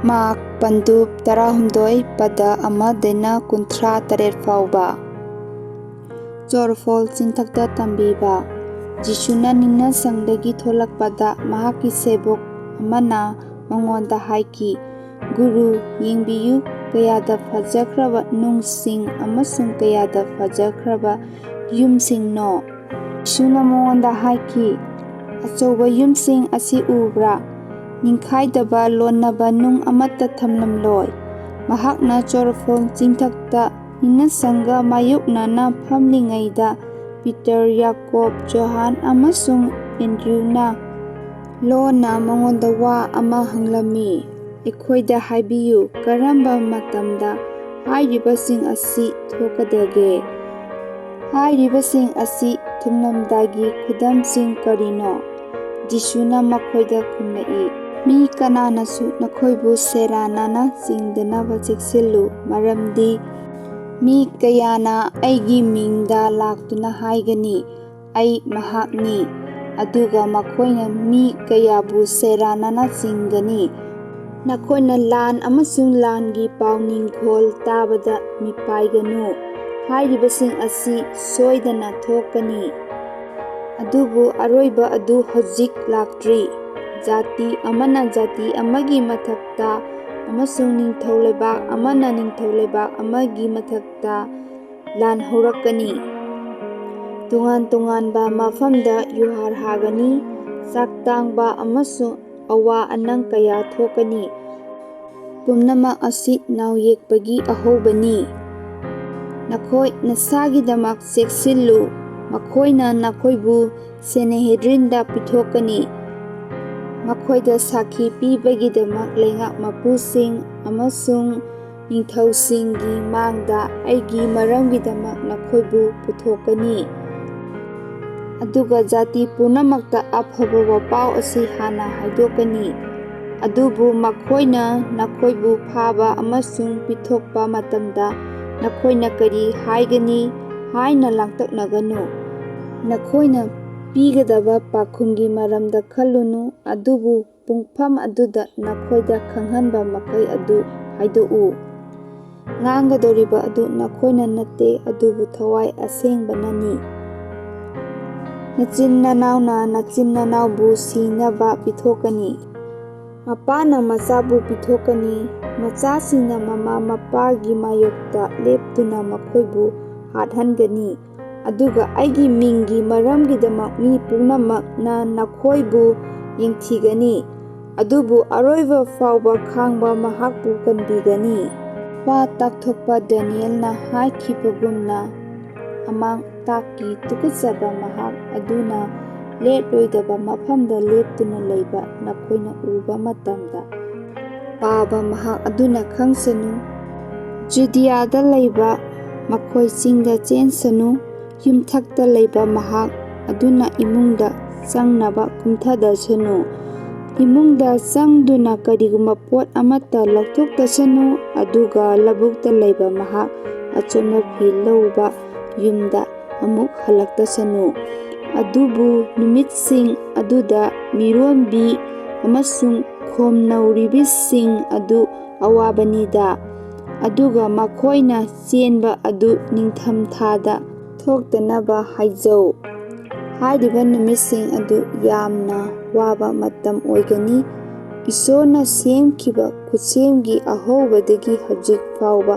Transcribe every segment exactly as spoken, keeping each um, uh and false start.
Mark ꯄꯟꯗꯨꯞ ꯇꯔꯥꯍꯨꯝꯗꯣꯏ, ꯄꯗ ꯑꯃꯗꯩꯅ ꯀꯨꯟꯊ꯭ꯔꯥ ꯇꯔꯦꯠ ꯐꯥꯎꯕ꯫ ꯆꯣꯔꯐꯣꯜ ꯆꯤꯡꯊꯛꯇ ꯇꯝꯕꯤꯕ꯫ ꯖꯤꯁꯨꯅ ꯅꯤꯡꯅꯁꯪꯗꯒꯤ ꯊꯣꯛꯂꯛꯄꯗ ꯃꯍꯥꯛꯀꯤ ꯁꯦꯕꯣꯛ ꯑꯃꯅ ꯃꯉꯣꯟꯗ ꯍꯥꯏꯈꯤ, "ꯒꯨꯔꯨ, ꯌꯦꯡꯕꯤꯌꯨ, ꯀꯌꯥꯗ ꯐꯖꯈ꯭ꯔꯕ ꯅꯨꯡꯁꯤꯡ ꯑꯃꯁꯨꯡ ꯀꯌꯥꯗ ꯐꯖꯈ꯭ꯔꯕ ꯌꯨꯝꯁꯤꯡꯅꯣ!" ꯖꯤꯁꯨꯅ ꯃꯉꯣꯟꯗ ꯍꯥꯏꯈꯤ, "ꯑꯆꯧꯕ ꯌꯨꯝꯁꯤꯡ ꯑꯁꯤ ꯎꯕ꯭ꯔꯥ? ꯅꯤꯡꯈꯥꯏꯗꯕ ꯂꯣꯟꯅꯕ ꯅꯨꯡ ꯑꯃꯠꯇ ꯊꯝꯂꯝꯂꯣꯏ꯫" ꯃꯍꯥꯛꯅ ꯆꯣꯔꯐꯣꯟ ꯆꯤꯡꯊꯛꯇ ꯅꯤꯡꯅꯁꯪꯒ ꯃꯥꯌꯣꯛꯅꯅ ꯐꯝꯂꯤꯉꯩꯗ, ꯄꯤꯇꯔ, ꯌꯥꯀꯣꯕ, ꯖꯣꯍꯥꯟ ꯑꯃꯁꯨꯡ ꯑꯦꯟꯗ꯭ꯔꯨꯅ ꯂꯣꯟꯅ ꯃꯉꯣꯟꯗ ꯋꯥ ꯑꯃ ꯍꯪꯂꯝꯃꯤ, "ꯑꯩꯈꯣꯏꯗ ꯍꯥꯏꯕꯤꯌꯨ, ꯀꯔꯝꯕ ꯃꯇꯝꯗ ꯍꯥꯏꯔꯤꯕꯁꯤꯡ ꯑꯁꯤ ꯊꯣꯛꯀꯗꯒꯦ? ꯍꯥꯏꯔꯤꯕꯁꯤꯡ ꯑꯁꯤ ꯊꯨꯡꯂꯝꯗꯥꯏꯒꯤ ꯈꯨꯗꯝꯁꯤꯡ ꯀꯔꯤꯅꯣ?" ꯖꯤꯁꯨꯅ ꯃꯈꯣꯏꯗ ꯈꯨꯝꯂꯛꯏ, "ꯃꯤ ꯀꯅꯥꯅꯁꯨ ꯅꯈꯣꯏꯕꯨ ꯁꯦꯔꯥꯟꯅꯅ ꯆꯤꯡꯗꯅꯕ ꯆꯦꯛꯁꯤꯜꯂꯨ, ꯃꯔꯝꯗꯤ ꯃꯤ ꯀꯌꯥꯅ ꯑꯩꯒꯤ ꯃꯤꯡꯗ ꯂꯥꯛꯇꯨꯅ ꯍꯥꯏꯒꯅꯤ, 'ꯑꯩ ꯃꯍꯥꯛꯅꯤ,' ꯑꯗꯨꯒ ꯃꯈꯣꯏꯅ ꯃꯤ ꯀꯌꯥꯕꯨ ꯁꯦꯔꯥꯟꯅꯅ ꯆꯤꯡꯒꯅꯤ꯫ ꯅꯈꯣꯏꯅ ꯂꯥꯟ ꯑꯃꯁꯨꯡ ꯂꯥꯟꯒꯤ ꯄꯥꯎꯅꯤꯡꯈꯣꯜ ꯇꯥꯕꯗ ꯃꯤꯄꯥꯏꯒꯅꯨ꯫ ꯍꯥꯏꯔꯤꯕꯁꯤꯡ ꯑꯁꯤ ꯁꯣꯏꯗꯅ ꯊꯣꯛꯀꯅꯤ, ꯑꯗꯨꯕꯨ ꯑꯔꯣꯏꯕ ꯑꯗꯨ ꯍꯧꯖꯤꯛ ꯂꯥꯛꯇ꯭ꯔꯤ꯫ ꯖꯥꯇꯤ ꯑꯃꯅ ꯖꯥꯇꯤ ꯑꯃꯒꯤ ꯃꯊꯛꯇ ꯑꯃꯁꯨꯡ ꯅꯤꯡꯊꯧ ꯂꯩꯕꯥꯛ ꯑꯃꯅ ꯅꯤꯡꯊꯧ ꯂꯩꯕꯥꯛ ꯑꯃꯒꯤ ꯃꯊꯛꯇ ꯂꯥꯟ ꯍꯧꯔꯛꯀꯅꯤ꯫ ꯇꯣꯉꯥꯟ ꯇꯣꯉꯥꯟꯕ ꯃꯐꯝꯗ ꯌꯨꯍꯥꯔ ꯍꯥꯒꯅꯤ, ꯆꯥꯛ ꯇꯥꯡꯕ ꯑꯃꯁꯨꯡ ꯑꯋꯥ ꯑꯅꯪ ꯀꯌꯥ ꯊꯣꯛꯀꯅꯤ꯫ ꯄꯨꯝꯅꯃꯛ ꯑꯁꯤ ꯅꯥꯎ ꯌꯦꯛꯄꯒꯤ ꯑꯍꯧꯕꯅꯤ꯫ ꯅꯈꯣꯏ ꯅꯁꯥꯒꯤꯗꯃꯛ ꯆꯦꯛꯁꯤꯜꯂꯨ꯫ ꯃꯈꯣꯏꯅ ꯅꯈꯣꯏꯕꯨ ꯁꯦꯅꯦꯍꯦꯗ꯭ꯔꯤꯟꯗ ꯄꯤꯊꯣꯛꯀꯅꯤ꯫ ꯃꯈꯣꯏꯗ ꯁꯥꯈꯤ ꯄꯤꯕꯒꯤꯗꯃꯛ ꯂꯩꯉꯥꯛ ꯃꯄꯨꯁꯤꯡ ꯑꯃꯁꯨꯡ ꯅꯤꯡꯊꯧꯁꯤꯡꯒꯤ ꯃꯥꯡꯗ ꯑꯩꯒꯤ ꯃꯔꯝꯒꯤꯗꯃꯛ ꯅꯈꯣꯏꯕꯨ ꯄꯨꯊꯣꯛꯀꯅꯤ꯫ ꯑꯗꯨꯒ ꯖꯥꯇꯤ ꯄꯨꯝꯅꯃꯛꯇ ꯑꯐꯕ ꯋꯥꯄꯥꯎ ꯑꯁꯤ ꯍꯥꯟꯅ ꯍꯥꯏꯗꯣꯛꯀꯅꯤ꯫ ꯑꯗꯨꯕꯨ ꯃꯈꯣꯏꯅ ꯅꯈꯣꯏꯕꯨ ꯐꯥꯕ ꯑꯃꯁꯨꯡ ꯄꯤꯊꯣꯛꯄ ꯃꯇꯝꯗ ꯅꯈꯣꯏꯅ ꯀꯔꯤ ꯍꯥꯏꯒꯅꯤ ꯍꯥꯏꯅ ꯂꯥꯡꯇꯛꯅꯒꯅꯨ꯫ ꯅꯈꯣꯏꯅ ꯄꯤꯒꯗꯕ ꯄꯥꯎꯈꯨꯝꯒꯤ ꯃꯔꯝꯗ ꯈꯜꯂꯨꯅꯨ, ꯑꯗꯨꯕꯨ ꯄꯨꯡꯐꯝ ꯑꯗꯨꯗ ꯅꯈꯣꯏꯗ ꯈꯪꯍꯟꯕ ꯃꯈꯩ ꯑꯗꯨ ꯍꯥꯏꯗꯣꯛꯎ꯫ ꯉꯥꯡꯒꯗꯧꯔꯤꯕ ꯑꯗꯨ ꯅꯈꯣꯏꯅ ꯅꯠꯇꯦ, ꯑꯗꯨꯕꯨ ꯊꯋꯥꯏ ꯑꯁꯦꯡꯕꯅꯅꯤ꯫ ꯅꯆꯤꯟ ꯅꯅꯥꯎꯅ ꯅꯆꯤꯟ ꯅꯅꯥꯎꯕꯨ ꯁꯤꯅꯕ ꯄꯤꯊꯣꯛꯀꯅꯤ꯫ ꯃꯄꯥꯅ ꯃꯆꯥꯕꯨ ꯄꯤꯊꯣꯛꯀꯅꯤ꯫ ꯃꯆꯥꯁꯤꯡꯅ ꯃꯃꯥ ꯃꯄꯥꯒꯤ ꯃꯥꯌꯣꯛꯇ ꯂꯦꯞꯇꯨꯅ ꯃꯈꯣꯏꯕꯨ ꯍꯥꯠꯍꯟꯒꯅꯤ꯫ ꯑꯗꯨꯒ ꯑꯩꯒꯤ ꯃꯤꯡꯒꯤ ꯃꯔꯝꯒꯤꯗꯃꯛ ꯃꯤ ꯄꯨꯝꯅꯃꯛꯅ ꯅꯈꯣꯏꯕꯨ ꯌꯦꯡꯊꯤꯒꯅꯤ꯫ ꯑꯗꯨꯕꯨ ꯑꯔꯣꯏꯕ ꯐꯥꯎꯕ ꯈꯥꯡꯕ ꯃꯍꯥꯛꯄꯨ ꯀꯟꯕꯤꯒꯅꯤ꯫ ꯋꯥ ꯇꯥꯛꯊꯣꯛꯄ ꯗꯥꯅꯤꯌꯦꯜꯅ ꯍꯥꯏꯈꯤꯕꯒꯨꯝꯅ, ꯑꯃꯥꯡ ꯑꯇꯥꯛꯀꯤ ꯇꯨꯀꯠꯆꯕ ꯃꯍꯥꯛ ꯑꯗꯨꯅ ꯂꯦꯞꯂꯣꯏꯗꯕ ꯃꯐꯝꯗ ꯂꯦꯞꯇꯨꯅ ꯂꯩꯕ ꯅꯈꯣꯏꯅ ꯎꯕ ꯃꯇꯝꯗ, ꯄꯥꯕ ꯃꯍꯥꯛ ꯑꯗꯨꯅ ꯈꯪꯁꯅꯨ꯫ ꯖꯨꯗꯤꯌꯥꯗ ꯂꯩꯕ ꯃꯈꯣꯏ ꯆꯤꯡꯗ ꯆꯦꯟꯁꯅꯨ꯫ ꯌꯨꯝꯊꯛꯇ ꯂꯩꯕ ꯃꯍꯥꯛ ꯑꯗꯨꯅ ꯏꯃꯨꯡꯗ ꯆꯪꯅꯕ ꯀꯨꯝꯊꯗꯁꯅꯨ꯫ ꯏꯃꯨꯡꯗ ꯆꯪꯗꯨꯅ ꯀꯔꯤꯒꯨꯝꯕ ꯄꯣꯠ ꯑꯃꯠꯇ ꯂꯧꯊꯣꯛꯇꯁꯅꯨ, ꯑꯗꯨꯒ ꯂꯧꯕꯨꯛꯇ ꯂꯩꯕ ꯃꯍꯥꯛ ꯑꯆꯣꯟꯕ ꯐꯤ ꯂꯧꯕ ꯌꯨꯝꯗ ꯑꯃꯨꯛ ꯍꯜꯂꯛꯇꯁꯅꯨ꯫ ꯑꯗꯨꯕꯨ ꯅꯨꯃꯤꯠꯁꯤꯡ ꯑꯗꯨꯗ ꯃꯤꯔꯣꯟꯕꯤ ꯑꯃꯁꯨꯡ ꯈꯣꯝꯅꯧꯔꯤꯕꯤꯁꯤꯡ ꯑꯗꯨ ꯑꯋꯥꯕꯅꯤꯗ, ꯑꯗꯨꯒ ꯃꯈꯣꯏꯅ ꯆꯦꯟꯕ ꯑꯗꯨ ꯅꯤꯡꯊꯝꯊꯥꯗ ꯊꯣꯛꯇꯅꯕ ꯍꯥꯏꯖꯧ꯫ ꯍꯥꯏꯔꯤꯕ ꯅꯨꯃꯤꯠꯁꯤꯡ ꯑꯗꯨ ꯌꯥꯝꯅ ꯋꯥꯕ ꯃꯇꯝ ꯑꯣꯏꯒꯅꯤ꯫ ꯏꯁꯣꯔꯅ ꯁꯦꯝꯈꯤꯕ ꯈꯨꯠꯁꯦꯝꯒꯤ ꯑꯍꯧꯕꯗꯒꯤ ꯍꯧꯖꯤꯛ ꯐꯥꯎꯕ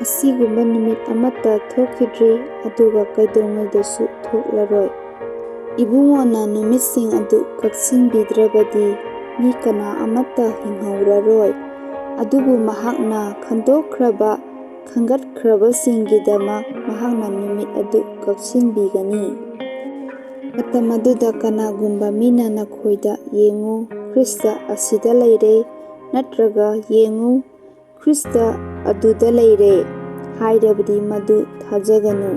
ꯑꯁꯤꯒꯨꯝꯕ ꯅꯨꯃꯤꯠ ꯑꯃꯠꯇ ꯊꯣꯛꯈꯤꯗ꯭ꯔꯤ, ꯑꯗꯨꯒ ꯀꯩꯗꯧꯉꯩꯗꯁꯨ ꯊꯣꯛꯂꯔꯣꯏ꯫ ꯏꯕꯨꯡꯉꯣꯅ ꯅꯨꯃꯤꯠꯁꯤꯡ ꯑꯗꯨ ꯀꯛꯁꯤꯟꯕꯤꯗ꯭ꯔꯕꯗꯤ ꯃꯤ ꯀꯅꯥ ꯑꯃꯠꯇ ꯍꯤꯡꯍꯧꯔꯔꯣꯏ꯫ ꯑꯗꯨꯕꯨ ꯃꯍꯥꯛꯅ ꯈꯟꯗꯣꯛꯈ꯭ꯔꯕ, ꯈꯟꯒꯠꯈ꯭ꯔꯕꯁꯤꯡꯒꯤꯗꯃꯛ ꯃꯍꯥꯛꯅ ꯅꯨꯃꯤꯠ ꯑꯗꯨ ꯀꯛꯁꯤꯟꯕꯤꯒꯅꯤ꯫ ꯃꯇꯝ ꯑꯗꯨꯗ ꯀꯅꯥꯒꯨꯝꯕ ꯃꯤꯅ ꯅꯈꯣꯏꯗ, "ꯌꯦꯡꯉꯨ, ꯈ꯭ꯔꯤꯁꯇ ꯑꯁꯤꯗ ꯂꯩꯔꯦ," ꯅꯠꯇ꯭ꯔꯒ, "ꯌꯦꯡꯉꯨ, ꯈ꯭ꯔꯤꯁꯇ ꯑꯗꯨꯗ ꯂꯩꯔꯦ," ꯍꯥꯏꯔꯕꯗꯤ ꯃꯗꯨ ꯊꯥꯖꯒꯅꯨ꯫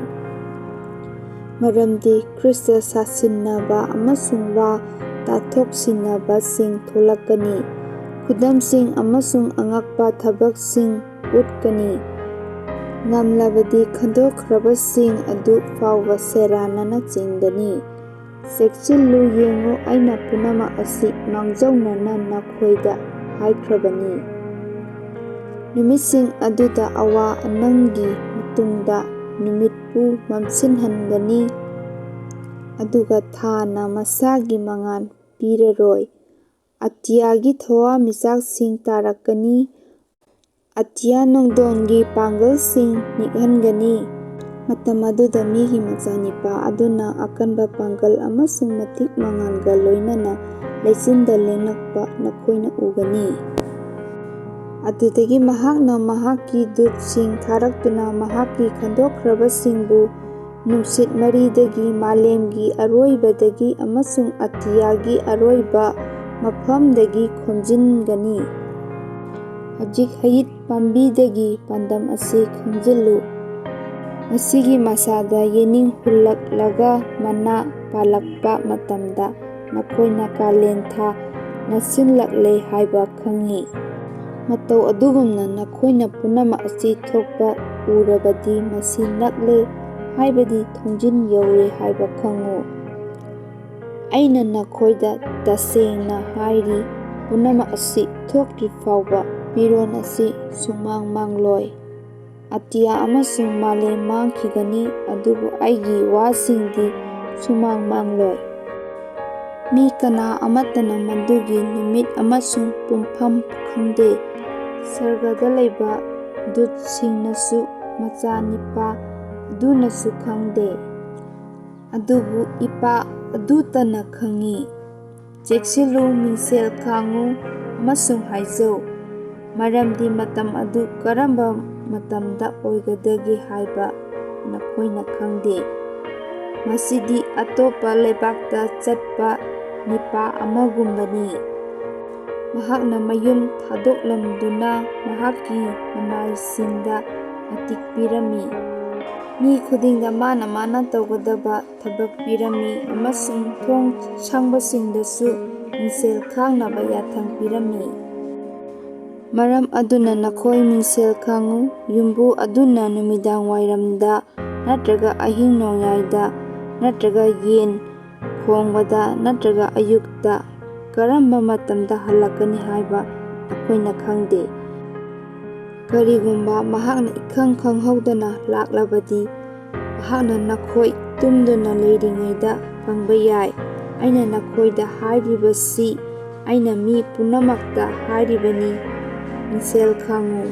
ꯃꯔꯝꯗꯤ ꯈ꯭ꯔꯤꯁꯇ ꯁꯥꯁꯤꯟꯅꯕ ꯑꯃꯁꯨꯡ ꯋꯥ ꯇꯥꯊꯣꯛꯁꯤꯟꯅꯕꯁꯤꯡ ꯊꯣꯛꯂꯛꯀꯅꯤ꯫ ꯈꯨꯗꯝꯁꯤꯡ ꯑꯃꯁꯨꯡ ꯑꯉꯛꯄ ꯊꯕꯛꯁꯤꯡ ꯎꯠꯀꯅꯤ꯫ ꯉꯝꯂꯕꯗꯤ ꯈꯟꯗꯣꯛꯈ꯭ꯔꯕꯁꯤꯡ ꯑꯗꯨ ꯐꯥꯎꯕ ꯁꯦꯔꯥꯟꯅꯅ ꯆꯤꯡꯒꯅꯤ꯫ "ꯆꯦꯛꯁꯤꯜꯂꯨ, ꯌꯦꯡꯉꯨ, ꯑꯩꯅ ꯄꯨꯝꯅꯃꯛ ꯑꯁꯤ ꯃꯥꯡꯖꯧꯅꯅ ꯅꯈꯣꯏꯗ ꯍꯥꯏꯈ꯭ꯔꯕꯅꯤ꯫ ꯅꯨꯃꯤꯠꯁꯤꯡ ꯑꯗꯨꯗ ꯑꯋꯥ ꯑꯅꯪꯒꯤ ꯃꯇꯨꯡꯗ ꯅꯨꯃꯤꯠꯄꯨ ꯃꯝꯁꯤꯟꯍꯟꯒꯅꯤ, ꯑꯗꯨꯒ ꯊꯥꯅ ꯃꯁꯥꯒꯤ ꯃꯉꯥꯜ ꯄꯤꯔꯔꯣꯏ꯫ ꯑꯇꯤꯌꯥꯒꯤ ꯊꯋꯥꯟꯃꯤꯆꯥꯛꯁꯤꯡ ꯇꯥꯔꯛꯀꯅꯤ, ꯑꯇꯤꯌꯥ ꯅꯣꯡꯗꯣꯟꯒꯤ ꯄꯥꯡꯒꯜꯁꯤꯡ ꯅꯤꯛꯍꯟꯒꯅꯤ꯫ ꯃꯇꯝ ꯑꯗꯨꯗ ꯃꯤꯒꯤ ꯃꯆꯥꯅꯤꯄꯥ ꯑꯗꯨꯅ ꯑꯀꯟꯕ ꯄꯥꯡꯒꯜ ꯑꯃꯁꯨꯡ ꯃꯇꯤꯛ ꯃꯉꯥꯜꯒ ꯂꯣꯏꯅꯅ ꯂꯩꯆꯤꯟꯗ ꯂꯦꯡꯂꯛꯄ ꯅꯈꯣꯏꯅ ꯎꯒꯅꯤ꯫ ꯑꯗꯨꯗꯒꯤ ꯃꯍꯥꯛꯅ ꯃꯍꯥꯛꯀꯤ ꯗꯨꯠꯁꯤꯡ ꯊꯥꯔꯛꯇꯨꯅ ꯃꯍꯥꯛꯀꯤ ꯈꯟꯗꯣꯛꯈ꯭ꯔꯕꯁꯤꯡꯕꯨ ꯅꯨꯡꯁꯤꯠ ꯃꯔꯤꯗꯒꯤ, ꯃꯥꯂꯦꯝꯒꯤ ꯑꯔꯣꯏꯕꯗꯒꯤ ꯑꯃꯁꯨꯡ ꯑꯇꯤꯌꯥꯒꯤ ꯑꯔꯣꯏꯕ ꯃꯐꯝꯗꯒꯤ ꯈꯣꯝꯖꯤꯟꯒꯅꯤ꯫ ꯍꯧꯖꯤꯛ ꯍꯩꯌꯤꯠ ꯄꯥꯝꯕꯤꯗꯒꯤ ꯄꯥꯟꯗꯝ ꯑꯁꯤ ꯈꯪꯖꯤꯜꯂꯨ꯫ ꯃꯁꯤꯒꯤ ꯃꯁꯥꯗ ꯌꯦꯅꯤꯡ ꯍꯨꯜꯂꯛꯂꯒ ꯃꯅꯥ ꯄꯥꯜꯂꯛꯄ ꯃꯇꯝꯗ ꯅꯈꯣꯏꯅ ꯀꯥꯂꯦꯟ ꯊꯥ ꯅꯛꯁꯤꯜꯂꯛꯂꯦ ꯍꯥꯏꯕ ꯈꯪꯏ꯫ ꯃꯇꯧ ꯑꯗꯨꯒꯨꯝꯅ ꯅꯈꯣꯏꯅ ꯄꯨꯝꯅꯃꯛ ꯑꯁꯤ ꯊꯣꯛꯄ ꯎꯔꯕꯗꯤ ꯃꯁꯤ ꯅꯛꯂꯦ, ꯍꯥꯏꯕꯗꯤ ꯊꯣꯡꯖꯤꯟ ꯌꯧꯔꯦ ꯍꯥꯏꯕ ꯈꯪꯉꯨ꯫ ꯑꯩꯅ ꯅꯈꯣꯏꯗ ꯇꯁꯦꯡꯅ ꯍꯥꯏꯔꯤ, ꯄꯨꯝꯅꯃꯛ ꯑꯁꯤ ꯊꯣꯛꯇ꯭ꯔꯤ ꯐꯥꯎꯕ ꯃꯤꯔꯣꯟ ꯑꯁꯤ ꯁꯨꯃꯥꯡ ꯃꯥꯡꯂꯣꯏ꯫ ꯑꯇꯤꯌꯥ ꯑꯃꯁꯨꯡ ꯃꯥꯂꯦꯝ ꯃꯥꯡꯈꯤꯒꯅꯤ, ꯑꯗꯨꯕꯨ ꯑꯩꯒꯤ ꯋꯥꯁꯤꯡꯗꯤ ꯁꯨꯃꯥꯡ ꯃꯥꯡꯂꯣꯏ꯫ ꯃꯤ ꯀꯅꯥ ꯑꯃꯠꯇꯅ ꯃꯗꯨꯒꯤ ꯅꯨꯃꯤꯠ ꯑꯃꯁꯨꯡ ꯄꯨꯡꯐꯝ ꯈꯪꯗꯦ, ꯁꯔꯒꯗ ꯂꯩꯕ ꯗꯨꯠꯁꯤꯡꯅꯁꯨ ꯃꯆꯥꯅꯤꯄꯥ ꯑꯗꯨꯅꯁꯨ ꯈꯪꯗꯦ, ꯑꯗꯨꯕꯨ ꯏꯄꯥ ꯑꯗꯨꯇꯅ ꯈꯪꯏ꯫ ꯆꯦꯛꯁꯤꯜꯂꯨ, ꯃꯤꯡꯁꯦꯜ ꯈꯥꯡꯉꯨ ꯑꯃꯁꯨꯡ ꯍꯥꯏꯖꯧ, ꯃꯔꯝꯗꯤ ꯃꯇꯝ ꯑꯗꯨ ꯀꯔꯝꯕ ꯃꯇꯝꯗ ꯑꯣꯏꯒꯗꯒꯦ ꯍꯥꯏꯕ ꯅꯈꯣꯏꯅ ꯈꯪꯗꯦ꯫ ꯃꯁꯤꯗꯤ ꯑꯇꯣꯞꯄ ꯂꯩꯕꯥꯛꯇ ꯆꯠꯄ ꯅꯤꯄꯥ ꯑꯃꯒꯨꯝꯕꯅꯤ꯫ ꯃꯍꯥꯛꯅ ꯃꯌꯨꯝ ꯊꯥꯗꯣꯛꯂꯝꯗꯨꯅ ꯃꯍꯥꯛꯀꯤ ꯃꯅꯥꯏꯁꯤꯡꯗ ꯃꯇꯤꯛ ꯄꯤꯔꯝꯃꯤ꯫ ꯃꯤ ꯈꯨꯗꯤꯡꯗ ꯃꯥꯅ ꯃꯥꯅ ꯇꯧꯒꯗꯕ ꯊꯕꯛ ꯄꯤꯔꯝꯃꯤ ꯑꯃꯁꯨꯡ ꯊꯣꯡ ꯁꯪꯕꯁꯤꯡꯗꯁꯨ ꯃꯤꯡꯁꯦꯜ ꯈꯥꯡꯅꯕ ꯌꯥꯊꯪ ꯄꯤꯔꯝꯃꯤ꯫ ꯃꯔꯝ ꯑꯗꯨꯅ ꯅꯈꯣꯏ ꯃꯤꯡꯁꯦꯜ ꯈꯥꯡꯉꯨ, ꯌꯨꯝꯕꯨ ꯑꯗꯨꯅ ꯅꯨꯃꯤꯗꯥꯡ ꯋꯥꯏꯔꯝꯗ ꯅꯠꯇ꯭ꯔꯒ ꯑꯍꯤꯡ ꯅꯣꯡꯌꯥꯏꯗ ꯅꯠꯇ꯭ꯔꯒ ꯌꯦꯟ ꯊꯣꯡꯕꯗ ꯅꯠꯇ꯭ꯔꯒ ꯑꯌꯨꯛꯇ ꯀꯔꯝꯕ ꯃꯇꯝꯗ ꯍꯜꯂꯛꯀꯅꯤ ꯍꯥꯏꯕ ꯑꯩꯈꯣꯏꯅ ꯈꯪꯗꯦ꯫ ꯀꯔꯤꯒꯨꯝꯕ ꯃꯍꯥꯛꯅ ꯏꯈꯪ ꯈꯪꯍꯧꯗꯅ ꯂꯥꯛꯂꯕꯗꯤ, ꯃꯍꯥꯛꯅ ꯅꯈꯣꯏ ꯇꯨꯝꯗꯨꯅ ꯂꯩꯔꯤꯉꯩꯗ ꯐꯪꯕ ꯌꯥꯏ꯫ ꯑꯩꯅ ꯅꯈꯣꯏꯗ ꯍꯥꯏꯔꯤꯕꯁꯤ ꯑꯩꯅ ꯃꯤ ꯄꯨꯝꯅꯃꯛꯇ ꯍꯥꯏꯔꯤꯕꯅꯤ, ꯃꯤꯡꯁꯦꯜ ꯈꯥꯡꯉꯨ꯫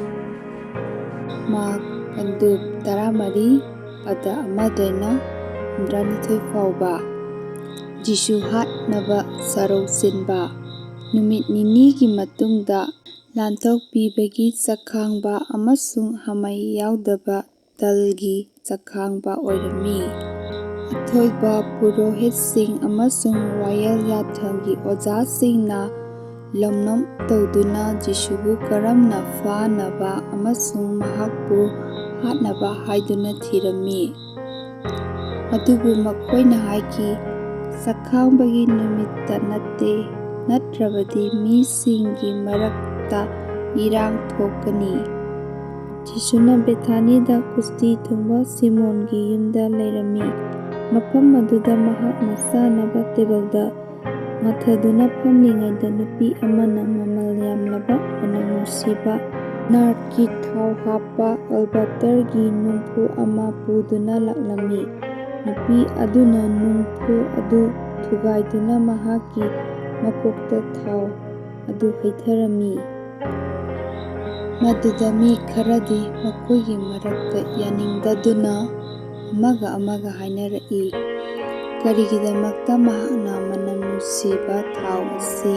ꯃꯥꯔꯛ ꯄꯟꯗꯨꯞ ꯇꯔꯥꯃꯔꯤ, ꯄꯗ ꯑꯃꯗꯩꯅ ꯍꯨꯝꯗ꯭ꯔꯥꯅꯤꯊꯣꯏ ꯐꯥꯎꯕ꯫ ꯖꯤꯁꯨ ꯍꯥꯠꯅꯕ ꯁꯔꯧ ꯆꯤꯟꯕ꯫ ꯅꯨꯃꯤꯠ ꯅꯤꯅꯤꯒꯤ ꯃꯇꯨꯡꯗ ꯂꯥꯟꯊꯣꯛꯄꯤꯕꯒꯤ ꯆꯈꯥꯡꯕ ꯑꯃꯁꯨꯡ ꯍꯥꯃꯩ ꯌꯥꯎꯗꯕ ꯇꯜꯒꯤ ꯆꯈꯥꯡꯕ ꯑꯣꯏꯔꯝꯃꯤ꯫ ꯑꯊꯣꯏꯕ ꯄꯨꯔꯣꯍꯤꯠꯁꯤꯡ ꯑꯃꯁꯨꯡ ꯋꯥꯌꯦꯜ ꯌꯥꯊꯪꯒꯤ ꯑꯣꯖꯥꯁꯤꯡꯅ ꯂꯝꯅꯝ ꯇꯧꯗꯨꯅ ꯖꯤꯁꯨꯕꯨ ꯀꯔꯝꯅ ꯐꯥꯅꯕ ꯑꯃꯁꯨꯡ ꯃꯍꯥꯛꯄꯨ ꯍꯥꯠꯅꯕ ꯍꯥꯏꯗꯨꯅ ꯊꯤꯔꯝꯃꯤ꯫ ꯑꯗꯨꯕꯨ ꯃꯈꯣꯏꯅ ꯍꯥꯏꯈꯤ, "ꯆꯈꯥꯡꯕꯒꯤ ꯅꯨꯃꯤꯠꯇ ꯅꯠꯇꯦ, ꯅꯠꯇ꯭ꯔꯕꯗꯤ ꯃꯤꯁꯤꯡꯒꯤ ꯃꯔꯛꯇ ꯏꯔꯥꯡ ꯊꯣꯛꯀꯅꯤ"꯫ ꯖꯤꯁꯨꯅ ꯕꯦꯊꯥꯅꯤꯗ ꯀꯨꯁꯇꯤ ꯊꯨꯡꯕ ꯁꯤꯃꯣꯟꯒꯤ ꯌꯨꯝꯗ ꯂꯩꯔꯝꯃꯤ꯫ ꯃꯐꯝ ꯑꯗꯨꯗ ꯃꯍꯥꯛꯅ ꯆꯥꯅꯕ ꯇꯦꯕꯜꯗ ꯉꯥꯊꯗꯨꯅ ꯐꯝꯂꯤꯉꯩꯗ ꯅꯨꯄꯤ ꯑꯃꯅ ꯃꯃꯜ ꯌꯥꯝꯂꯕ ꯃꯅꯝ ꯅꯨꯡꯁꯤꯕ ꯅꯥꯔꯀꯤ ꯊꯥꯎ ꯍꯥꯞꯄ ꯑꯜꯕꯥꯇꯔꯒꯤ ꯅꯨꯡꯐꯨ ꯑꯃ ꯄꯨꯗꯨꯅ ꯂꯥꯛꯂꯝꯃꯤ꯫ ꯅꯨꯄꯤ ꯑꯗꯨꯅ ꯅꯨꯡꯐꯨ ꯑꯗꯨ ꯊꯨꯒꯥꯏꯗꯨꯅ ꯃꯍꯥꯛꯀꯤ ꯃꯀꯣꯛꯇ ꯊꯥꯎ ꯑꯗꯨ ꯍꯩꯊꯔꯝꯃꯤ꯫ ꯃꯗꯨꯗ ꯃꯤ ꯈꯔꯗꯤ ꯃꯈꯣꯏꯒꯤ ꯃꯔꯛꯇ ꯌꯥꯅꯤꯡꯗꯗꯨꯅ ꯑꯃꯒ ꯑꯃꯒ ꯍꯥꯏꯅꯔꯛꯏ, "ꯀꯔꯤꯒꯤꯗꯃꯛꯇ ꯃꯍꯥꯛꯅ ꯃꯅꯝ ꯅꯨꯡꯁꯤꯕ ꯊꯥꯎ ꯑꯁꯤ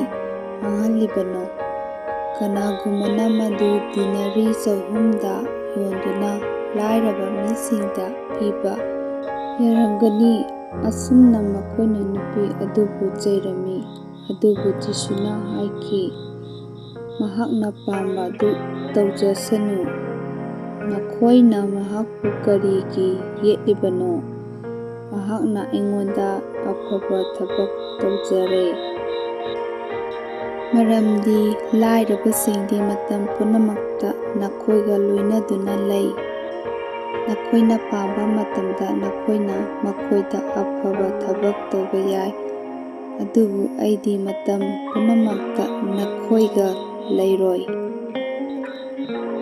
ꯃꯥꯡꯍꯜꯂꯤꯕꯅꯣ? ꯀꯅꯥꯒꯨꯝꯕꯅ ꯃꯗꯨ ꯗꯤꯅꯥꯔꯤ ꯆꯍꯨꯝꯗ ꯌꯣꯟꯗꯨꯅ ꯂꯥꯏꯔꯕ ꯃꯤꯁꯤꯡꯗ ꯄꯤꯕ ꯌꯥꯔꯝꯒꯅꯤ"꯫ ꯑꯁꯨꯝꯅ ꯃꯈꯣꯏꯅ ꯅꯨꯄꯤ ꯑꯗꯨꯕꯨ ꯆꯩꯔꯝꯃꯤ꯫ ꯑꯗꯨꯕꯨ ꯖꯤꯁꯨꯅ ꯍꯥꯏꯈꯤ, "ꯃꯍꯥꯛꯅ ꯄꯥꯝꯕ ꯑꯗꯨ ꯇꯧꯖꯁꯅꯨ꯫ ꯅꯈꯣꯏꯅ ꯃꯍꯥꯛꯄꯨ ꯀꯔꯤꯒꯤ ꯌꯦꯠꯂꯤꯕꯅꯣ? ꯃꯍꯥꯛꯅ ꯑꯩꯉꯣꯟꯗ ꯑꯐꯕ ꯊꯕꯛ ꯇꯧꯖꯔꯦ꯫ ꯃꯔꯝꯗꯤ ꯂꯥꯏꯔꯕꯁꯤꯡꯗꯤ ꯃꯇꯝ ꯄꯨꯝꯅꯃꯛꯇ ꯅꯈꯣꯏꯒ ꯂꯣꯏꯅꯗꯨꯅ ꯂꯩ"꯫ ꯅꯈꯣꯏꯅ ꯄꯥꯝꯕ ꯃꯇꯝꯗ ꯅꯈꯣꯏꯅ ꯃꯈꯣꯏꯗ ꯑꯐꯕ ꯊꯕꯛ ꯇꯧꯕ ꯌꯥꯏ, ꯑꯗꯨꯕꯨ ꯑꯩꯗꯤ ꯃꯇꯝ ꯄꯨꯝꯅꯃꯛꯇ ꯅꯈꯣꯏꯒ ꯂꯩꯔꯣꯏ꯫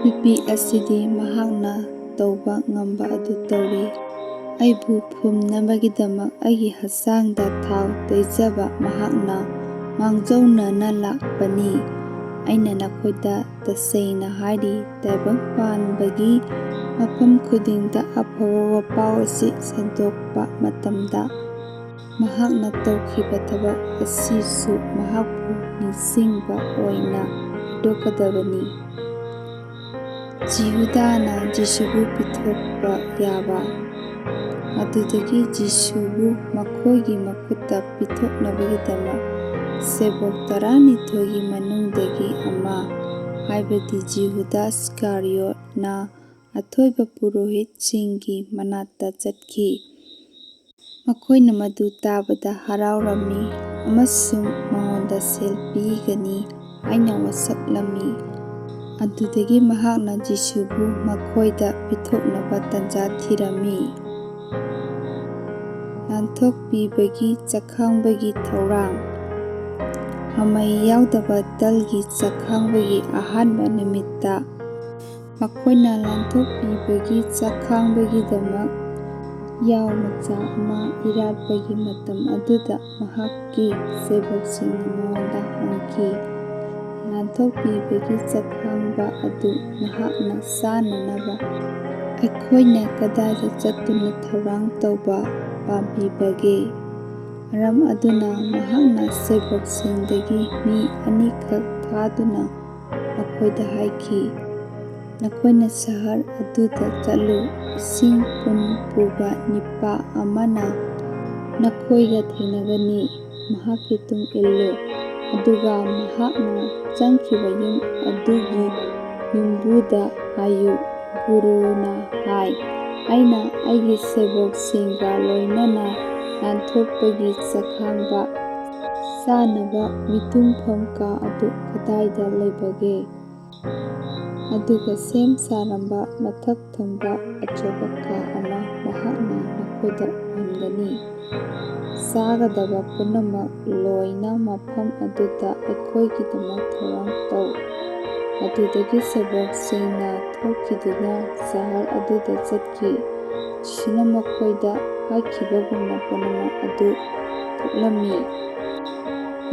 ꯅꯨꯄꯤ ꯑꯁꯤꯗꯤ ꯃꯍꯥꯛꯅ ꯇꯧꯕ ꯉꯝꯕ ꯑꯗꯨ ꯇꯧꯔꯤ꯫ ꯑꯩꯕꯨ ꯐꯨꯝꯅꯕꯒꯤꯗꯃꯛ ꯑꯩꯒꯤ ꯍꯛꯆꯥꯡꯗ ꯊꯥꯎ ꯇꯩꯖꯕ ꯃꯍꯥꯛꯅ ꯃꯥꯡꯖꯧꯅꯅ ꯂꯥꯛꯄꯅꯤ꯫ ꯑꯩꯅ ꯅꯈꯣꯏꯗ ꯇꯁꯦꯡꯅ ꯍꯥꯏꯔꯤ, ꯇꯥꯏꯕꯪ ꯄꯥꯟꯕꯒꯤ ꯃꯐꯝ ꯈꯨꯗꯤꯡꯗ ꯑꯐꯕ ꯋꯥꯄꯥꯎ ꯑꯁꯤ ꯁꯟꯗꯣꯛꯄ ꯃꯇꯝꯗ, ꯃꯍꯥꯛꯅ ꯇꯧꯈꯤꯕ ꯊꯕꯛ ꯑꯁꯤꯁꯨ ꯃꯍꯥꯛꯄꯨ ꯅꯤꯡꯁꯤꯡꯕ ꯑꯣꯏꯅ ꯍꯥꯏꯗꯣꯛꯀꯗꯕꯅꯤ꯫ ꯖꯤꯍꯨꯗꯥꯅ ꯖꯤꯁꯨꯕꯨ ꯄꯤꯊꯣꯛꯄ ꯌꯥꯕ꯫ ꯑꯗꯨꯗꯒꯤ ꯖꯤꯁꯨꯕꯨ ꯃꯈꯣꯏꯒꯤ ꯃꯈꯨꯠꯇ ꯄꯤꯊꯣꯛꯅꯕꯒꯤꯗꯃꯛ ꯁꯦꯕꯣꯛ ꯇꯔꯥꯅꯤꯊꯣꯏꯒꯤ ꯃꯅꯨꯡꯗꯒꯤ ꯑꯃ, ꯍꯥꯏꯕꯗꯤ ꯖꯤꯍꯨꯗꯥ ꯏꯁꯀꯥꯔꯤꯌꯣꯠꯅ ꯑꯊꯣꯏꯕ ꯄꯨꯔꯣꯍꯤꯠꯁꯤꯡꯒꯤ ꯃꯅꯥꯛꯇ ꯆꯠꯈꯤ꯫ ꯃꯈꯣꯏꯅ ꯃꯗꯨ ꯇꯥꯕꯗ ꯍꯔꯥꯎꯔꯝꯃꯤ ꯑꯃꯁꯨꯡ ꯃꯉꯣꯟꯗ ꯁꯦꯜ ꯄꯤꯒꯅꯤ ꯍꯥꯏꯅ ꯋꯥꯁꯛꯂꯝꯃꯤ꯫ ꯑꯗꯨꯗꯒꯤ ꯃꯍꯥꯛꯅ ꯖꯤꯁꯨꯕꯨ ꯃꯈꯣꯏꯗ ꯄꯤꯊꯣꯛꯅꯕ ꯇꯟꯖꯥ ꯊꯤꯔꯝꯃꯤ꯫ ꯂꯥꯟꯊꯣꯛꯄꯤꯕꯒꯤ ꯆꯥꯛꯈꯥꯡꯕꯒꯤ ꯊꯧꯔꯥꯡ꯫ ꯃꯃꯩ ꯌꯥꯎꯗꯕ ꯇꯜꯒꯤ ꯆꯥꯛꯈꯥꯡꯕꯒꯤ ꯑꯍꯥꯟꯕ ꯅꯨꯃꯤꯠꯇ, ꯃꯈꯣꯏꯅ ꯂꯥꯟꯊꯣꯛꯄꯤꯕꯒꯤ ꯆꯥꯛꯈꯥꯡꯕꯒꯤꯗꯃꯛ ꯌꯥꯎ ꯃꯆꯥ ꯑꯃ ꯏꯔꯥꯠꯄꯒꯤ ꯃꯇꯝ ꯑꯗꯨꯗ ꯃꯍꯥꯛꯀꯤ ꯁꯦꯕꯣꯛꯁꯤꯡꯅ ꯃꯉꯣꯟꯗ ꯍꯪꯈꯤ, "ꯂꯥꯟꯊꯣꯛꯄꯤꯕꯒꯤ ꯆꯥꯛꯈꯥꯡꯕ ꯑꯗꯨ ꯅꯍꯥꯛꯅ ꯆꯥꯅꯅꯕ ꯑꯩꯈꯣꯏꯅ ꯀꯗꯥꯏꯗ ꯆꯠꯇꯨꯅ ꯊꯧꯔꯥꯡ ꯇꯧꯕ ꯄꯥꯝꯕꯤꯕꯒꯦ?" ꯃꯔꯝ ꯑꯗꯨꯅ ꯃꯍꯥꯛꯅ ꯁꯦꯕꯣꯛꯁꯤꯡꯗꯒꯤ ꯃꯤ ꯑꯅꯤꯈꯛ ꯊꯥꯗꯨꯅ ꯃꯈꯣꯏꯗ ꯍꯥꯏꯈꯤ, "ꯅꯈꯣꯏꯅ ꯁꯍꯔ ꯑꯗꯨꯗ ꯆꯠꯂꯨ, ꯏꯁꯤꯡ ꯄꯨꯟ ꯄꯨꯕ ꯅꯤꯄꯥ ꯑꯃꯅ ꯅꯈꯣꯏꯒ ꯊꯦꯡꯅꯒꯅꯤ, ꯃꯍꯥꯛꯀꯤ ꯇꯨꯡ ꯏꯜꯂꯨ, ꯑꯗꯨꯒ ꯃꯍꯥꯛꯅ ꯆꯪꯈꯤꯕ ꯌꯨꯝ ꯑꯗꯨꯒꯤ ꯌꯨꯝꯕꯨꯗ ꯍꯥꯏꯌꯨ, 'ꯒꯨꯔꯨꯅ ꯍꯥꯏ, ꯑꯩꯅ ꯑꯩꯒꯤ ꯁꯦꯕꯣꯛꯁꯤꯡꯒ ꯂꯣꯏꯅꯅ ꯂꯥꯟꯊꯣꯛꯄꯒꯤ ꯆꯥꯛꯈꯥꯡꯕ ꯆꯥꯅꯕ ꯃꯤꯇꯨꯝꯐꯝ ꯀꯥ ꯑꯗꯨ ꯀꯗꯥꯏꯗ ꯂꯩꯕꯒꯦ?'" ꯑꯗꯨꯒ ꯁꯦꯝ ꯁꯥꯔꯝꯕ ꯃꯊꯛ ꯊꯪꯕ ꯑꯆꯧꯕ ꯀꯥ ꯑꯃ ꯃꯍꯥꯛꯅ ꯅꯈꯣꯏꯗ ꯎꯍꯟꯒꯅꯤ꯫ ꯆꯥꯒꯗꯕ ꯄꯨꯝꯅꯃꯛ ꯂꯣꯏꯅ ꯃꯐꯝ ꯑꯗꯨꯗ ꯑꯩꯈꯣꯏꯒꯤꯗꯃꯛ ꯊꯧꯔꯥꯡ ꯇꯧ꯫ ꯑꯗꯨꯗꯒꯤ ꯁꯦꯕꯣꯛꯁꯤꯡꯅ ꯊꯣꯛꯈꯤꯗꯨꯅ ꯁꯍꯔ ꯑꯗꯨꯗ ꯆꯠꯈꯤ꯫ ꯖꯤꯁꯨꯅ ꯃꯈꯣꯏꯗ ꯍꯥꯏꯈꯤꯕꯒꯨꯝꯅ ꯄꯨꯝꯅꯃꯛ ꯑꯗꯨ ꯊꯣꯛꯂꯝꯃꯤ꯫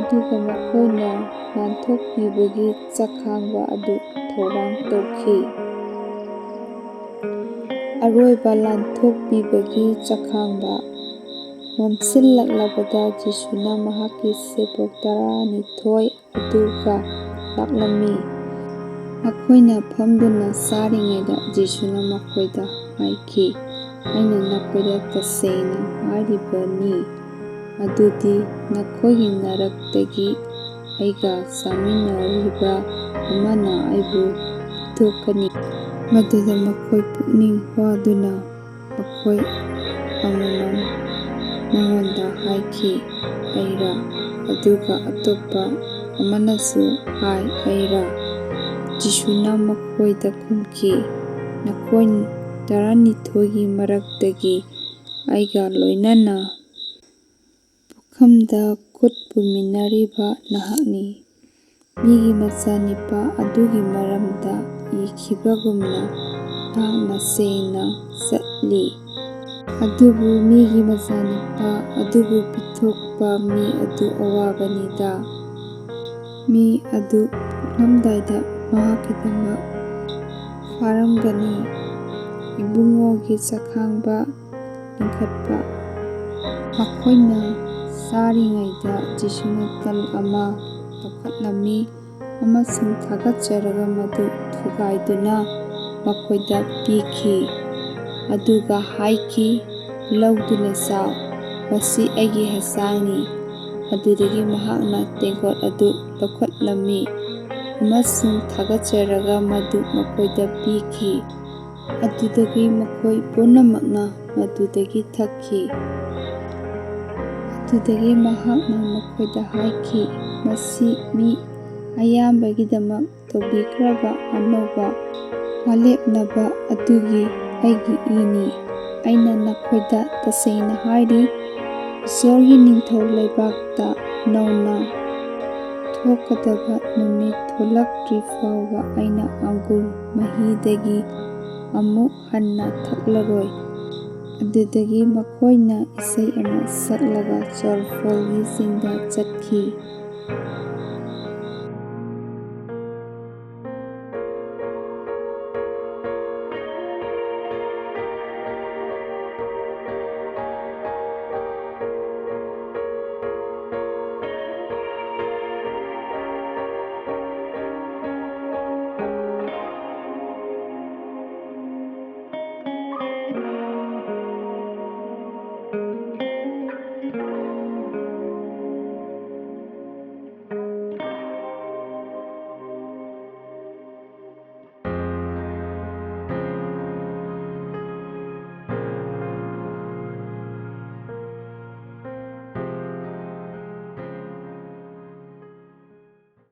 ꯑꯗꯨꯒ ꯃꯈꯣꯏꯅ ꯂꯥꯟꯊꯣꯛꯄꯤꯕꯒꯤ ꯆꯥꯛꯈꯥꯡꯕ ꯑꯗꯨ ꯊꯧꯔꯥꯡ ꯇꯧꯈꯤ꯫ ꯑꯔꯣꯏꯕ ꯂꯥꯟꯊꯣꯛꯄꯤꯕꯒꯤ ꯆꯥꯛꯈꯥꯡꯕ꯫ ꯃꯝꯁꯤꯜꯂꯛꯂꯕꯗ ꯖꯤꯁꯨꯅ ꯃꯍꯥꯛꯀꯤ ꯁꯦꯕꯣꯛ ꯇꯔꯥꯅꯤꯊꯣꯏ ꯑꯗꯨꯒ ꯂꯥꯛꯂꯝꯃꯤ꯫ ꯃꯈꯣꯏꯅ ꯐꯝꯗꯨꯅ ꯆꯥꯔꯤꯉꯩꯗ ꯖꯤꯁꯨꯅ ꯃꯈꯣꯏꯗ ꯍꯥꯏꯈꯤ, "ꯑꯩꯅ ꯅꯈꯣꯏꯗ ꯇꯁꯦꯡꯅ ꯍꯥꯏꯔꯤꯕꯅꯤ, ꯑꯗꯨꯗꯤ ꯅꯈꯣꯏꯒꯤ ꯃꯔꯛꯇꯒꯤ ꯑꯩꯒ ꯆꯥꯃꯤꯟꯅꯔꯤꯕ ꯑꯃꯅ ꯑꯩꯕꯨ ꯄꯤꯊꯣꯛꯀꯅꯤ꯫" ꯃꯗꯨꯗ ꯃꯈꯣꯏ ꯄꯨꯛꯅꯤꯡ ꯋꯥꯗꯨꯅ ꯃꯈꯣꯏ ꯑꯃꯃꯝ ꯃꯉꯣꯟꯗ ꯍꯥꯏꯈꯤ, "ꯑꯩꯔꯥ?" ꯑꯗꯨꯒ ꯑꯇꯣꯞꯄ ꯑꯃꯅꯁꯨ ꯍꯥꯏ, "ꯑꯩꯔꯥ?" ꯖꯤꯁꯨꯅ ꯃꯈꯣꯏꯗ ꯈꯨꯝꯈꯤ, "ꯅꯈꯣꯏ ꯇꯔꯥꯅꯤꯊꯣꯏꯒꯤ ꯃꯔꯛꯇꯒꯤ ꯑꯩꯒ ꯂꯣꯏꯅꯅ ꯄꯨꯈꯝꯗ ꯈꯨꯠ ꯄꯨꯃꯤꯟꯅꯔꯤꯕ ꯅꯍꯥꯛꯅꯤ꯫ ꯃꯤꯒꯤ ꯃꯆꯥꯅꯤꯄꯥ ꯑꯗꯨꯒꯤ ꯃꯔꯝꯗ ꯏꯈꯤꯕꯒꯨꯝꯅ ꯅꯍꯥꯛꯅ ꯁꯦꯡꯅ ꯆꯠꯂꯤ꯫ ꯑꯗꯨꯕꯨ ꯃꯤꯒꯤ ꯃꯆꯥꯅꯤꯄꯥ ꯑꯗꯨꯕꯨ ꯄꯤꯊꯣꯛꯄ ꯃꯤ ꯑꯗꯨ ꯑꯋꯥꯕꯅꯤꯗ꯫ ꯃꯤ ꯑꯗꯨ ꯄꯣꯛꯂꯝꯗꯥꯏꯗ ꯃꯍꯥꯛꯀꯤꯗꯃꯛ ꯐꯥꯔꯝꯒꯅꯤ꯫ ꯏꯕꯨꯡꯉꯣꯒꯤ ꯆꯥꯛꯈꯥꯡꯕ ꯂꯤꯡꯈꯠꯄ꯫" ꯃꯈꯣꯏꯅ ꯆꯥꯔꯤꯉꯩꯗ ꯖꯤꯁꯨꯅ ꯇꯜ ꯑꯃ ꯂꯧꯈꯠꯂꯝꯃꯤ ꯑꯃꯁꯨꯡ ꯊꯥꯒꯠꯆꯔꯒ ꯃꯗꯨ ꯊꯨꯒꯥꯏꯗꯨꯅ ꯃꯈꯣꯏꯗ ꯄꯤꯈꯤ꯫ ꯑꯗꯨꯒ ꯍꯥꯏꯈꯤ, "ꯂꯧꯗꯨꯅ ꯆꯥꯎ, ꯃꯁꯤ ꯑꯩꯒꯤ ꯍꯛꯆꯥꯡꯅꯤ꯫" ꯑꯗꯨꯗꯒꯤ ꯃꯍꯥꯛꯅ ꯇꯦꯡꯀꯣꯠ ꯑꯗꯨ ꯂꯧꯈꯠꯂꯝꯃꯤ ꯑꯃꯁꯨꯡ ꯊꯥꯒꯠꯆꯔꯒ ꯃꯗꯨ ꯃꯈꯣꯏꯗ ꯄꯤꯈꯤ꯫ ꯑꯗꯨꯗꯒꯤ ꯃꯈꯣꯏ ꯄꯨꯝꯅꯃꯛꯅ ꯃꯗꯨꯗꯒꯤ ꯊꯛꯈꯤ꯫ ꯑꯗꯨꯗꯒꯤ ꯃꯍꯥꯛꯅ ꯃꯈꯣꯏꯗ ꯍꯥꯏꯈꯤ, "ꯃꯁꯤ ꯃꯤ ꯑꯌꯥꯝꯕꯒꯤꯗꯃꯛ ꯇꯧꯕꯤꯈ꯭ꯔꯕ ꯑꯅꯧꯕ ꯋꯥꯂꯦꯞꯅꯕ ꯑꯗꯨꯒꯤ ꯑꯩꯒꯤ ꯏꯅꯤ꯫ ꯑꯩꯅ ꯅꯈꯣꯏꯗ ꯇꯁꯦꯡꯅ ꯍꯥꯏꯔꯤ, ꯏꯁꯣꯔꯒꯤ ꯅꯤꯡꯊꯧ ꯂꯩꯕꯥꯛꯇ ꯅꯧꯅ ꯊꯣꯛꯀꯗꯕ ꯅꯨꯃꯤꯠ ꯊꯣꯛꯂꯛꯇ꯭ꯔꯤ ꯐꯥꯎꯕ ꯑꯩꯅ ꯑꯪꯒꯨꯔ ꯃꯍꯤꯗꯒꯤ ꯑꯃꯨꯛ ꯍꯟꯅ ꯊꯛꯂꯔꯣꯏ꯫ ꯑꯗꯨꯗꯒꯤ ꯃꯈꯣꯏꯅ ꯏꯁꯩ ꯑꯃ ꯁꯛꯂꯒ ꯆꯣꯔꯐꯣꯜꯒꯤ ꯆꯤꯡꯗ ꯆꯠꯈꯤ꯫